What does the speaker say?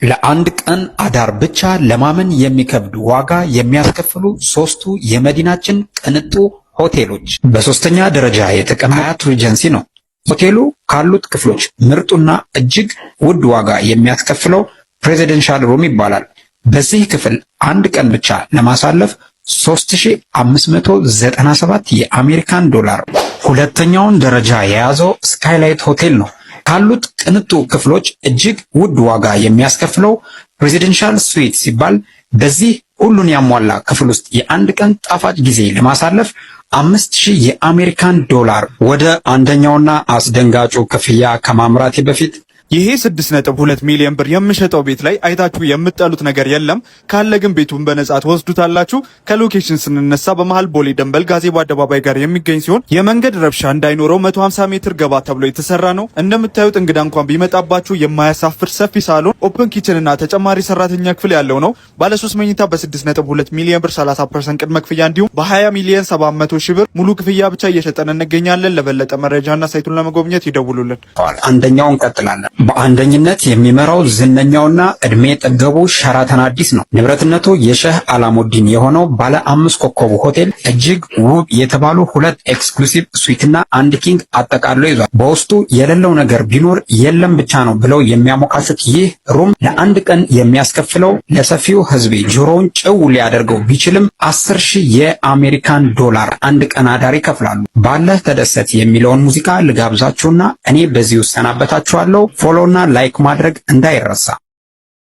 ለአንድ ቀን አዳር ብቻ ለማመን የሚከብድ ዋጋ የሚያስከፍሉ ሶስቱ የመዲናችን ቅንጡ ሆቴሎች። በሶስተኛ ደረጃ የተቀመጠ ሀያት ሪጀንሲ ነው። ሆቴሉ ካሉት ክፍሎች ምርጡና እጅግ ውድ ዋጋ የሚያስከፍለው presidential room ይባላል። በዚህ ክፍል አንድ ቀን ብቻ ለማሳለፍ 3597 የአሜሪካን ዶላር። ሁለተኛውን ደረጃ የያዘው ስካይላይት ሆቴል ነው። ካሉት ቅንጡ ክፍሎች እጅግ ውድ ዋጋ የሚያስከፍለው presidential suite ሲባል በዚህ ሁሉን ያሟላ ክፍል ውስጥ የአንድ ቀን ጣፋጭ ጊዜ ለማሳለፍ 5000 የአሜሪካን ዶላር። ወደ አንደኛውና አስደንጋጩ ክፍያ ከማምራቴ በፊት ይሄ 6.2 ሚሊዮን ብር የምሸጠው ቤት ላይ አይታችሁ የምትጠሉት ነገር የለም። ካለ ግን ቤቱን በነጻ ትወስዱታላችሁ። ከ location ስንነሳ በመሃል ቦሌ ደንበል ጋዜቦ አደባባይ ጋር የሚገኝ ሲሆን የመንገድ ረብሻ እንዳይኖረው 150 ሜትር ገባ ተብሎ የተሰራ ነው። እንደምታዩት እንግዳ እንኳን ቢመጣባችሁ የማያሳፍር ሰፊ ሳሎን፣ open kitchen እና ተጨማሪ ሰራተኛ ክፍል ያለው ነው። ባለ 3 መኝታ በ6.2 ሚሊዮን ብር 30% ቅድመ ክፍያ እንዲሁም በ20 ሚሊዮን 700 ሺህ ብር ሙሉ ክፍያ ብቻ እየሸጠን እንገኛለን። ለበለጠ መረጃና site ኡን ለመጎብኘት ይደውሉልን። አንደኛው እንቀጥላለን። በአንደኝነት የሚመራው ዝነኛውና እድሜ ጠገቡ ሸራተን አዲስ ነው። ንብረትነቱ የሼህ አላሙዲን የሆነው ባለ አምስት ኮከቡ ሆቴል እጅግ ውብ የተባሉ ሁለት exclusive suite ና አንድ king አጠቃሎ ይዟል። በውስጡ የሌለው ነገር ቢኖር የለም ብቻ ነው ብለው የሚያሞካሹት ይህ room ለአንድ ቀን የሚያስከፍለው ለሰፊው ሕዝቤ ጆሮውን ጭው ሊያደርገው ቢችልም 10,000 የአሜሪካን ዶላር አንድ ቀን አዳር ይከፍላሉ። ባለህ ተደሰት የሚለውን ሙዚቃ ልጋብዛችሁና እኔ በዚሁ እሰናበታችኋለሁ። Follow ና like ማድረግ እንዳይረሳ።